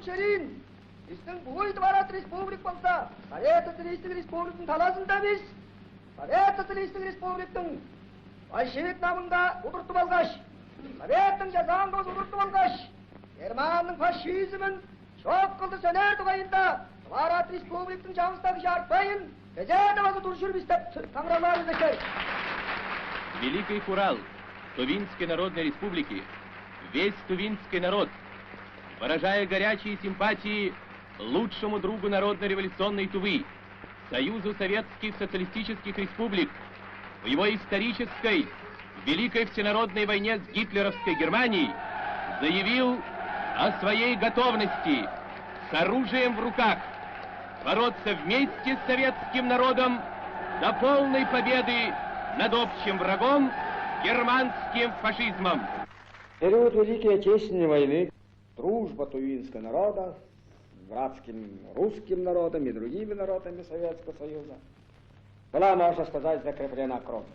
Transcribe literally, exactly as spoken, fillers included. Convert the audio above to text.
Шерин, бистиң буй дыварат республик болза, Совет Социалистик Республиктиң талазында бис. Совет Социалистик Республиктиң большевик намынга удуртуп алгаш, Советтиң жазаан кожу удуртуп алгаш, Германның фашизмин чоп кылдыр сөнээр дугайында дыварат республиктиң чаңгыстагы чарпайын кезээде база туржур бис деп таңыралаар эвеспе. Великий хурал Тувинской Народной Республики, весь тувинский народ, выражая горячие симпатии лучшему другу народно-революционной Тувы, Союзу Советских Социалистических Республик, в его исторической Великой Всенародной войне с гитлеровской Германией, заявил о своей готовности с оружием в руках бороться вместе с советским народом до полной победы над общим врагом, германским фашизмом. В период Великой Отечественной войны дружба тувинского народа с братским русским народом и другими народами Советского Союза была, можно сказать, закреплена кровью.